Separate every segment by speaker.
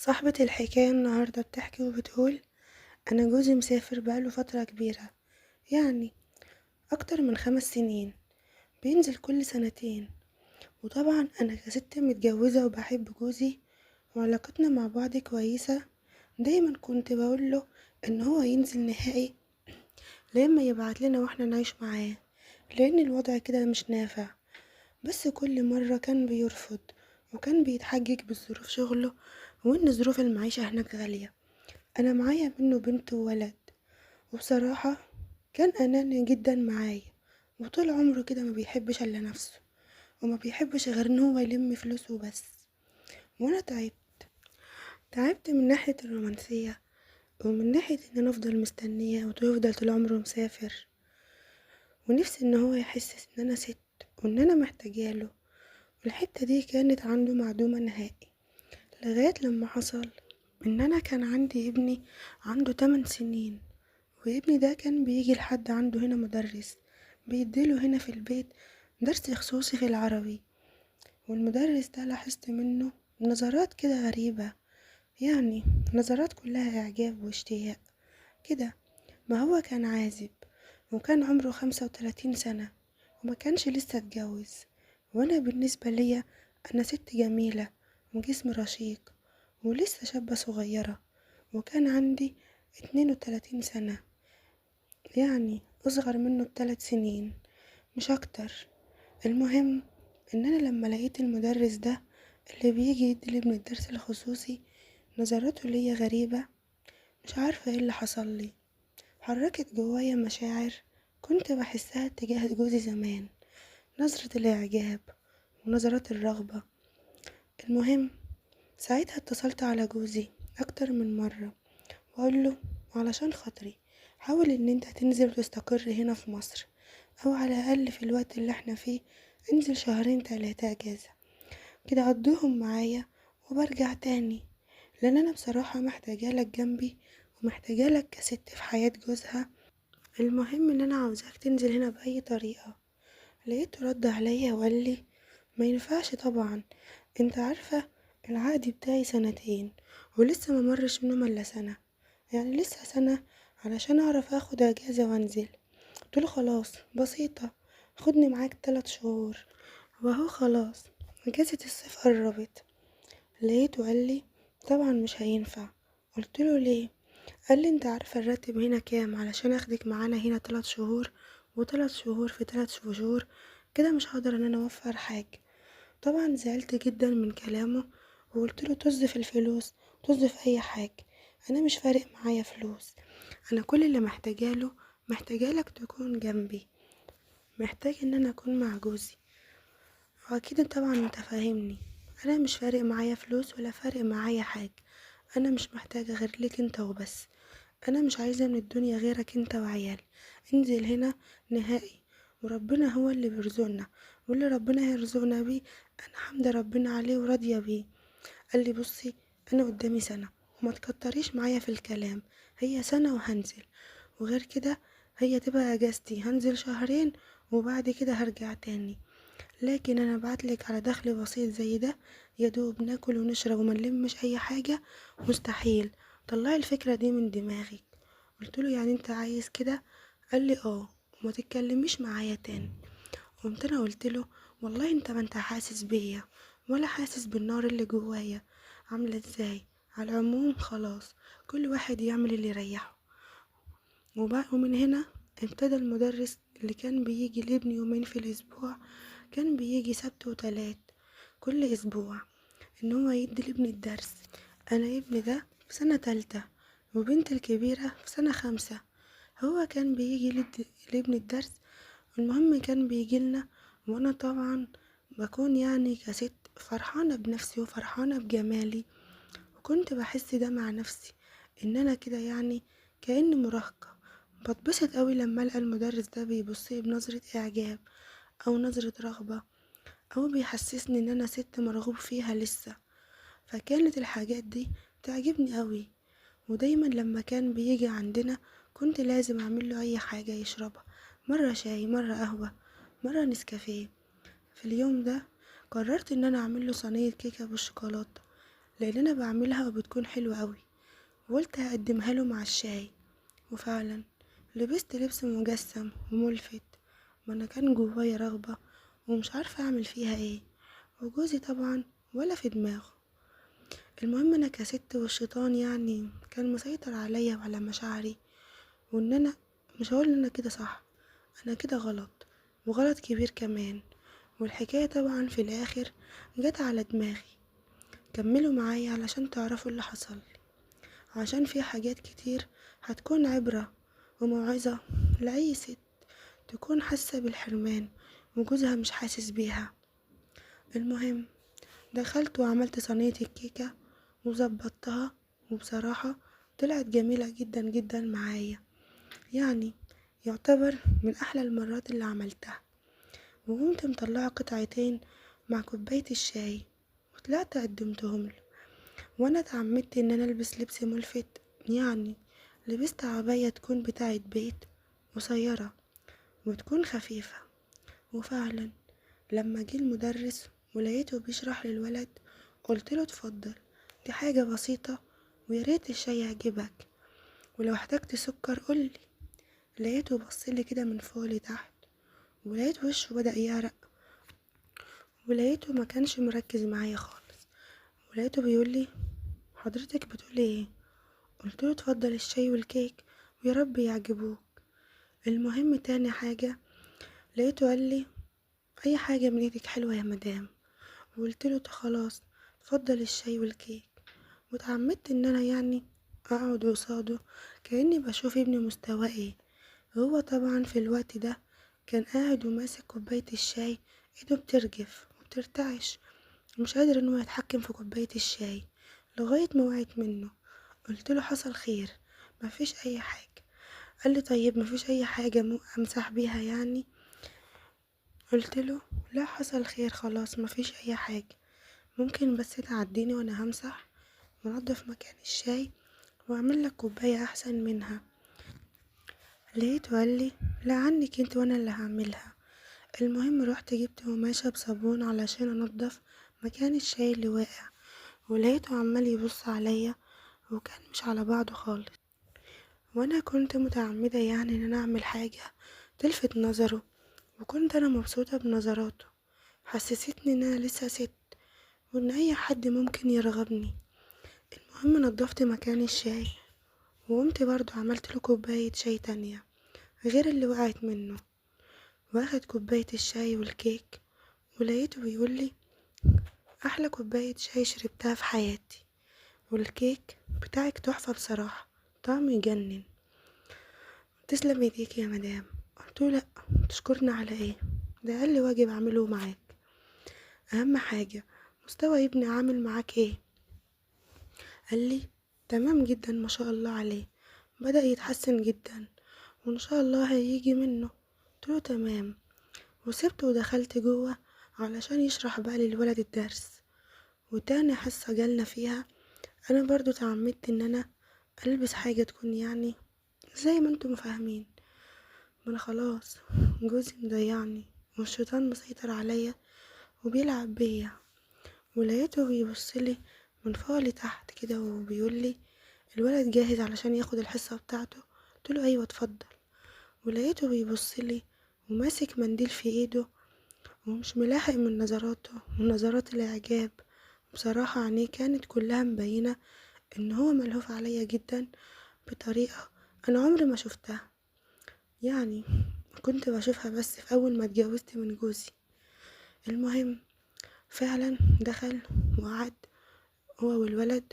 Speaker 1: صاحبة الحكاية النهاردة بتحكي وبتقول: أنا جوزي مسافر بقاله فترة كبيرة، يعني أكتر من 5 سنين، بينزل كل سنتين. وطبعا أنا كست متجوزة وبحب جوزي وعلاقتنا مع بعض كويسة، دايما كنت بقوله إن هو ينزل نهائي لما يبعت لنا واحنا نعيش معاه، لأن الوضع كده مش نافع. بس كل مرة كان بيرفض وكان بيتحجج بظروف شغله وإن ظروف المعيشة هناك غالية. أنا معايا منه بنت وولد، وبصراحة كان أناني جدا معايا، وطول عمره كده ما بيحبش إلا نفسه وما بيحبش غير إن هو يلم فلوسه بس. وأنا تعبت من ناحية الرومانسية ومن ناحية إن أنا أفضل مستنية ويفضل طول عمره مسافر، ونفسي إن هو يحس إن أنا ست وإن أنا محتاجاله، والحتة دي كانت عنده معدومة نهائي. لغاية لما حصل إن أنا كان عندي ابني عنده 8 سنين، وابني ده كان بيجي لحد عنده هنا مدرس بيديله هنا في البيت درس خصوصي في العربي، والمدرس ده لاحظت منه نظرات كده غريبة، يعني نظرات كلها إعجاب واشتياق كده. ما هو كان عازب وكان عمره 35 سنة وما كانش لسه اتجوز، وأنا بالنسبة ليا أنا ست جميلة وجسم رشيق ولسه شابة صغيرة، وكان عندي 32 سنة، يعني أصغر منه ب3 سنين مش أكتر. المهم إن أنا لما لقيت المدرس ده اللي بيجي يدي لابن الدرس الخصوصي نظراته ليا غريبة، مش عارفة ايه اللي حصل لي، حركت جوايا مشاعر كنت بحسها تجاه جوزي زمان، نظرة الإعجاب ونظرات الرغبة. المهم ساعتها اتصلت على جوزي أكتر من مرة وأقول له علشان خاطري حاول إن انت تنزل وتستقر هنا في مصر، أو على الأقل في الوقت اللي احنا فيه انزل 2-3 أجازة كده قضيهم معايا وبرجع تاني، لأن أنا بصراحة محتاجة لك جنبي ومحتاجة لك كست في حياة جوزها. المهم إن أنا عاوزاك تنزل هنا بأي طريقة. لقيته رد عليا وقال لي ما ينفعش طبعا، انت عارفة العقد بتاعي 2 سنين ولسه ما مرش منهم الا سنة، يعني لسه سنة علشان اعرف اخد اجازة وانزل. قلت له خلاص بسيطة، خدني معاك 3 شهور وهو خلاص اجازة الصيف قربت. لقيته قال لي طبعا مش هينفع. قلت له ليه؟ قال لي انت عارفة الراتب هنا كام علشان اخدك معانا هنا 3 شهور، وتلات شهور في 3 شهور كده مش هقدر ان انا اوفر حاجة. طبعا زعلت جدا من كلامه وقلت له طز في الفلوس، طز في اي حاجة، انا مش فارق معايا فلوس، انا كل اللي محتاجاله محتاجالك تكون جنبي، محتاج ان انا اكون مع جوزي، واكيد طبعا انت فاهمني، انا مش فارق معايا فلوس ولا فارق معايا حاجة، انا مش محتاجة غير ليك انت وبس، انا مش عايزة من الدنيا غيرك انت وعيال، انزل هنا نهائي وربنا هو اللي بيرزقنا، واللي ربنا هيرزقنا بيه انا حمد ربنا عليه وراضية بيه. قال لي بصي انا قدامي سنة وما تكتريش معايا في الكلام، هي سنة وهنزل، وغير كده هي تبقى اجازتي، هنزل 2 شهور وبعد كده هرجع تاني، لكن انا بعتلك على دخل بسيط زي ده يا دوب ناكل ونشرب وما نلمش اي حاجة، مستحيل، طلعي الفكرة دي من دماغك. قلت له يعني انت عايز كده؟ قال لي اه، وما تتكلميش معايا تاني. قمت انا قلت له والله انت ما انت حاسس بيا ولا حاسس بالنار اللي جوايا عامله ازاي، على العموم خلاص كل واحد يعمل اللي يريحه. ومن هنا ابتدى المدرس اللي كان بيجي لابني يومين في الاسبوع، كان بيجي سبت وتلات كل اسبوع، ان هو يدي لابني الدرس. انا ابني ده في سنة 3 وبنت الكبيرة في سنة 5، هو كان بيجي لابني الدرس. المهم كان بيجي لنا، وانا طبعا بكون كست فرحانة بنفسي وفرحانة بجمالي، وكنت بحس ده مع نفسي ان انا كده كأني مراهقة، بتبسط قوي لما القى المدرس ده بيبصلي بنظرة اعجاب او نظرة رغبة او بيحسسني ان انا ست مرغوب فيها لسه. فكانت الحاجات دي تعجبني قوي، ودايما لما كان بيجي عندنا كنت لازم اعمل له اي حاجة يشربها، مرة شاي مرة قهوة مرة نسكافيه. في اليوم ده قررت ان انا اعمل له صينية كيكة بالشوكولاتة. لان انا بعملها وبتكون حلوة قوي، وقلت هقدمها له مع الشاي. وفعلا لبست لبس مجسم وملفت، ما انا كان جوايا رغبة ومش عارفة اعمل فيها ايه، وجوزي طبعا ولا في دماغه. المهم انا كست، والشيطان يعني كان مسيطر عليا وعلى مشاعري، وان انا مش هقول ان انا كده صح، انا كده غلط وغلط كبير كمان. والحكاية طبعا في الاخر جت على دماغي. كملوا معايا علشان تعرفوا اللي حصل، عشان في حاجات كتير هتكون عبرة وموعظة لأي ست تكون حاسة بالحرمان وجوزها مش حاسس بيها. المهم دخلت وعملت صينية الكيكة وظبطتها، وبصراحة طلعت جميلة جدا جدا معايا، يعني يعتبر من أحلى المرات اللي عملتها. وقمت مطلعة قطعتين مع كوباية الشاي وطلعت قدمتهم له، وانا اتعمدت ان انا البس لبس ملفت، يعني لبست عباية تكون بتاعة بيت قصيرة وتكون خفيفة. وفعلا لما جه المدرس ولقيته بيشرح للولد قلت له اتفضل، دي حاجة بسيطة وياريت الشاي يعجبك، ولو احتجت سكر قولي. لقيته بصلي كده من فوق لتحت، ولقيت وشه بدأ يعرق، ولقيته ما كانش مركز معايا خالص، ولقيته بيقولي حضرتك بتقولي ايه؟ قلت له اتفضل الشاي والكيك ويا رب يعجبوك. المهم تاني حاجة لقيته قال لي اي حاجة من ايدك حلوة يا مدام، وقلت له خلاص اتفضل الشاي والكيك. وتعمدت ان انا يعني اقعد قصاده كأني بشوف ابني مستواه ايه. هو طبعا في الوقت ده كان قاعد وماسك كوباية الشاي، ايده بترجف وبترتعش ومش قادر ان هو يتحكم في كوباية الشاي، لغاية ما وقعت منه. قلت له حصل خير مفيش اي حاجة. قال لي طيب مفيش اي حاجة امسح بيها يعني؟ قلت له لا حصل خير خلاص مفيش اي حاجة، ممكن بس تعديني وانا همسح وانضف مكان الشاي واعمل لك كوباية احسن منها. لقيته قال لي لا عنك انت وانا اللي هعملها. المهم روحت جبت قماشة بصابون علشان انضف مكان الشاي اللي واقع، ولقيته عمال يبص عليا وكان مش على بعضه خالص، وانا كنت متعمدة يعني ان انا اعمل حاجة تلفت نظره، وكنت انا مبسوطة بنظراته، حسستني ان انا لسه ست وان اي حد ممكن يرغبني. المهم نضفت مكان الشاي وقمت برضو عملت له كوباية شاي تانية غير اللي وقعت منه، واخد كوباية الشاي والكيك، ولقيته بيقولي احلى كوباية شاي شربتها في حياتي، والكيك بتاعك تحفة بصراحة، طعمه يجنن، تسلم ايديك يا مدام. قلت له لا تشكرني على ايه، ده اقل واجب اعمله معاك، اهم حاجة مستوى ابني عامل معاك ايه. قال لي تمام جدا ما شاء الله عليه، بدأ يتحسن جدا وان شاء الله هيجي منه. قلت له تمام، وسبته ودخلت جوه علشان يشرح بقى للولد الدرس. وتاني حصة جالنا فيها انا برضو تعمدت ان انا البس حاجة تكون يعني زي ما انتم فاهمين، ما انا خلاص جوزي مضيعني والشيطان مسيطر عليا وبيلعب بيا. ولقيته بيبصلي من فوق لتحت كده وبيقولي الولد جاهز علشان ياخد الحصة بتاعته؟ قلت له ايوه اتفضل. ولقيته بيبصلي وماسك منديل في ايده ومش ملاحق من نظراته ونظرات الاعجاب. بصراحة عينيه كانت كلها مبينة ان هو ملهوف عليا جدا بطريقة انا عمري ما شفتها، يعني كنت بشوفها بس في اول ما اتجوزت من جوزي. المهم فعلا دخل وقعد هو والولد،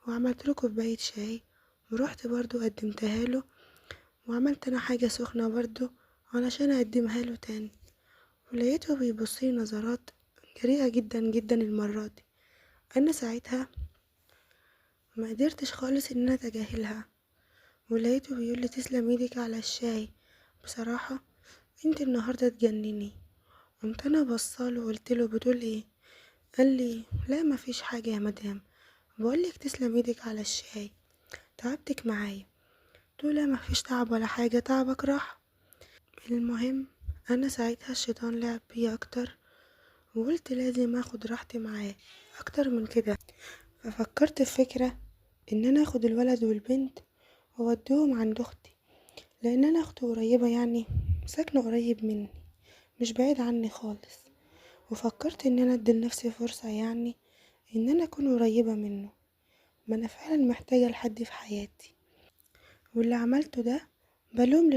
Speaker 1: وعملت له كوباية شاي ورحت برضو قدمتها له، وعملت انا حاجة سخنة برضو علشان اقدمها له تاني. ولقيته بيبصلي نظرات جريئة جدا جدا المرة دي. انا ساعتها ما قدرتش خالص ان انا اتجاهلها، ولقيته بيقول لي تسلم ايدك على الشاي، بصراحة انت النهاردة تجنني. قمت انا بصاله وقلت له بتقول ايه؟ قال لي لا ما فيش حاجة يا مدام، بقولك تسلم ايدك على الشاي، تعبتك معايا. قلت له لا ما فيش تعب ولا حاجة، تعبك راح. المهم انا ساعتها الشيطان لعب بيا اكتر، وقلت لازم اخد راحتي معاه اكتر من كده. ففكرت في فكرة ان انا اخد الولد والبنت واوديهم عند اختي، لان انا اختي قريبة، يعني ساكنة قريب مني، مش بعيد عني خالص. وفكرت ان انا ادي لنفسي فرصة، يعني ان انا اكون قريبة منه، ما انا فعلا محتاجة لحد في حياتي. واللي عملته ده بلوم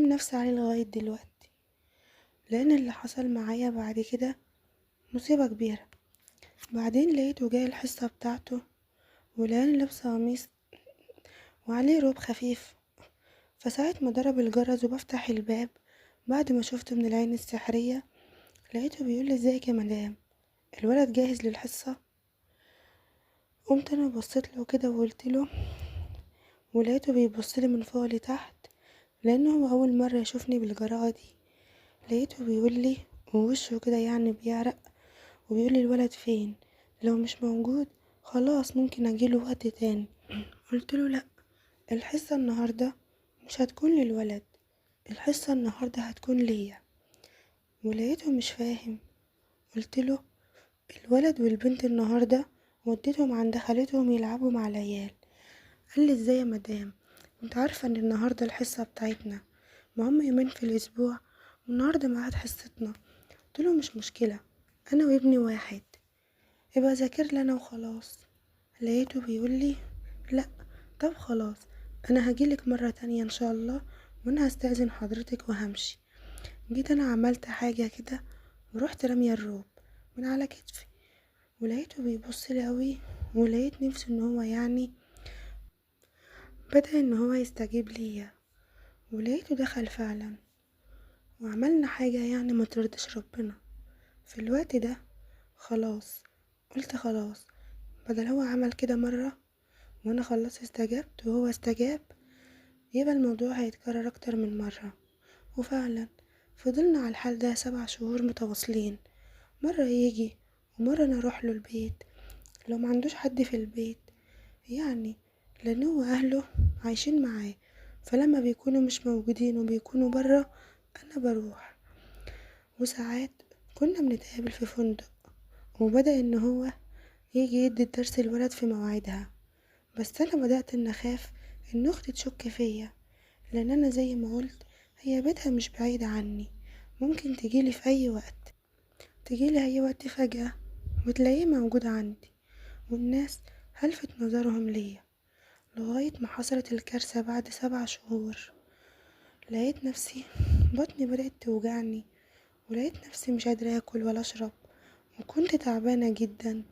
Speaker 1: نفسي عليه لغاية دلوقتي، لان اللي حصل معايا بعد كده مصيبة كبيرة. بعدين لقيته جاي الحصة بتاعته ولقاني لابسة قميص وعليه روب خفيف. فساعة ما ضرب الجرس وبفتح الباب بعد ما شفته من العين السحرية، لقيته بيقول لي ازيك يا مدام، الولد جاهز للحصة؟ قمت انا بصيت له كده وقلت له، ولقيته بيبص لي من فوق لتحت لانه هو اول مرة يشوفني بالجراءة دي. لقيته بيقول لي ووشه كده يعني بيعرق، وبيقول لي الولد فين؟ لو مش موجود خلاص ممكن اجيله وقت تاني. قلت له لا، الحصة النهاردة مش هتكون للولد، الحصة النهاردة هتكون ليا. ولقيته مش فاهم. قلت له الولد والبنت النهاردة وديتهم عند خالتهم يلعبوا مع العيال. قال لي ازاي يا مدام، انت عارفة ان النهاردة الحصة بتاعتنا، ما هم يومين في الاسبوع والنهاردة ميعاد حصتنا. قلت له مش مشكلة، انا وابني واحد، يبقى ذاكر لنا وخلاص. لقيته بيقول لي لا طب خلاص انا هجيلك مرة تانية ان شاء الله، وانا هستأذن حضرتك وهمشي. جيت انا عملت حاجة كده ورحت رامية الروب من على كتفي، ولقيته بيبص لي قوي، ولقيت نفسي ان هو يعني بدأ ان هو يستجيب ليا، ولقيته دخل فعلا وعملنا حاجة يعني ما ترضيش ربنا. في الوقت ده خلاص قلت خلاص، بدل هو عمل كده مرة وانا خلاص استجبت وهو استجاب، يبقى الموضوع هيتكرر اكتر من مرة. وفعلا فضلنا على الحال ده 7 شهور متواصلين، مرة يجي ومرة انا اروح له البيت لو ما عندوش حد في البيت، يعني لان هو اهله عايشين معاه، فلما بيكونوا مش موجودين وبيكونوا برا انا بروح. وساعات كنا بنتقابل في فندق، وبدأ ان هو يجي يدي الدرس الولد في مواعيدها. بس انا بدأت ان اخاف ان اختي تشك فيا، لان انا زي ما قلت هي بيتها مش بعيد عني، ممكن تجيلي في اي وقت، تجيلي اي وقت فجأة وتلاقيه موجود عندي، والناس هلفت نظرهم ليا. لغاية ما حصلت الكارثة بعد 7 شهور، لقيت نفسي بطني بدأت توجعني، ولقيت نفسي مش قادرة اكل ولا اشرب، وكنت تعبانة جدا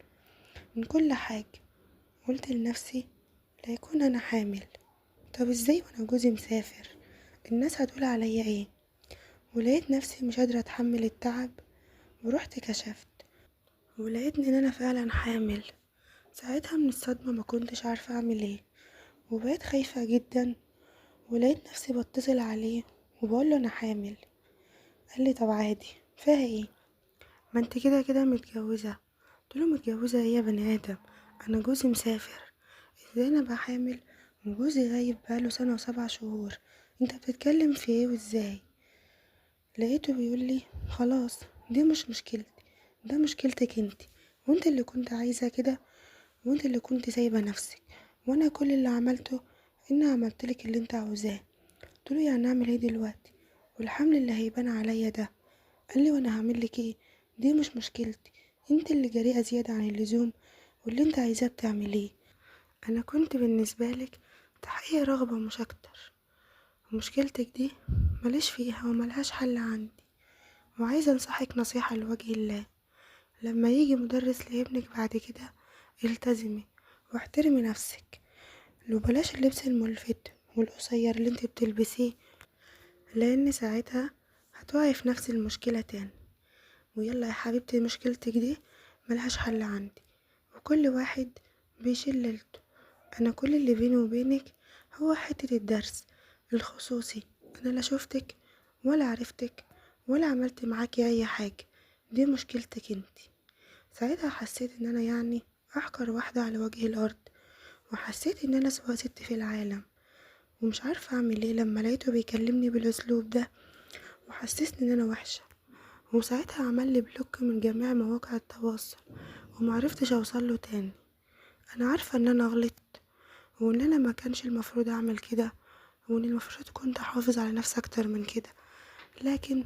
Speaker 1: من كل حاجة. قلت لنفسي لا يكون انا حامل، طب ازاي وانا جوزي مسافر، الناس هتقول عليا ايه؟ ولقيت نفسي مش قادرة اتحمل التعب، ورحت كشفت ولقيت ان انا فعلا حامل. ساعتها من الصدمة ما كنتش عارفة اعمل ايه، وبقيت خايفة جدا، ولقيت نفسي بتصل عليه وبقول له انا حامل. قال لي طب عادي فيها ايه، ما انت كده كده متجوزة. قلت له متجوزة ايه يا بني ادم، انا جوزي مسافر، ازاي انا بقى حامل وجوزي غايب بقاله سنة و7 شهور، انت بتتكلم في ايه وازاي؟ لقيته بيقول لي خلاص دي مش مشكلتي، ده مشكلتك انت، وانت اللي كنت عايزة كده، وانت اللي كنت سايبة نفسك، وانا كل اللي عملته ان عملتلك اللي انت عاوزاه. قلت له يعني اعمل ايه دلوقتي والحمل اللي هيبان عليا ده؟ قال لي وانا هعمل لك ايه، دي مش مشكلتي، انت اللي جريئة زيادة عن اللزوم، واللي انت عايزاه بتعمليه. انا كنت بالنسبة لك تحقيق رغبة مش اكتر، ومشكلتك دي ماليش فيها وملهاش حل عندي، وعايزة انصحك نصيحة لوجه الله، لما يجي مدرس لابنك بعد كده التزمي واحترمي نفسك، لو بلاش اللبس الملفت والقصير اللي انت بتلبسيه، لان ساعتها هتقعي في نفس المشكلة تاني. ويلا يا حبيبتي مشكلتك دي ملهاش حل عندي، وكل واحد بيشيل ليلته، انا كل اللي بيني وبينك هو حتة الدرس الخصوصي، انا لا شفتك ولا عرفتك ولا عملت معاكي اي حاجة، دي مشكلتك انتي. ساعتها حسيت ان انا احقر واحدة على وجه الارض، وحسيت ان انا اسوأ ست في العالم، ومش عارفة اعمل ايه لما لقيته بيكلمني بالاسلوب ده وحسسني ان انا وحشة. وساعتها عمل لي بلوك من جميع مواقع التواصل ومعرفتش اوصل له تاني. أنا عارفة إن أنا غلطت وإن أنا ما كانش المفروض أعمل كده، وإن المفروض كنت أحافظ على نفسي أكتر من كده، لكن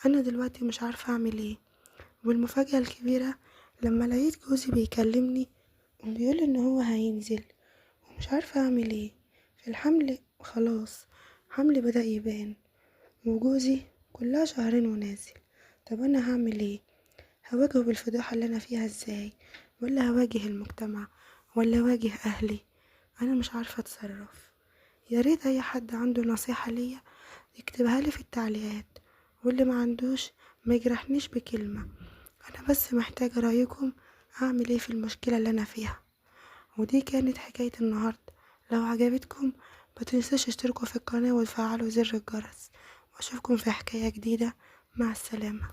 Speaker 1: أنا دلوقتي مش عارفة أعمل إيه. والمفاجأة الكبيرة لما لقيت جوزي بيكلمني وبيقول إن هو هينزل، ومش عارفة أعمل إيه. في الحمل خلاص، حملي بدأ يبان، وجوزي كلها شهرين ونازل. طب أنا هعمل إيه؟ هواجهه بالفضيحة اللي أنا فيها إزاي؟ ولا هواجه المجتمع؟ ولا هواجه أهلي؟ أنا مش عارفة أتصرف. يا ريت أي حد عنده نصيحة ليا يكتبها لي في التعليقات، واللي ما عندوش ما يجرحنيش بكلمة. أنا بس محتاجة رأيكم أعمل إيه في المشكلة اللي أنا فيها. ودي كانت حكاية النهاردة. لو عجبتكم ما تنسوش تشتركوا في القناة وتفعلوا زر الجرس، وأشوفكم في حكاية جديدة. مع السلامة.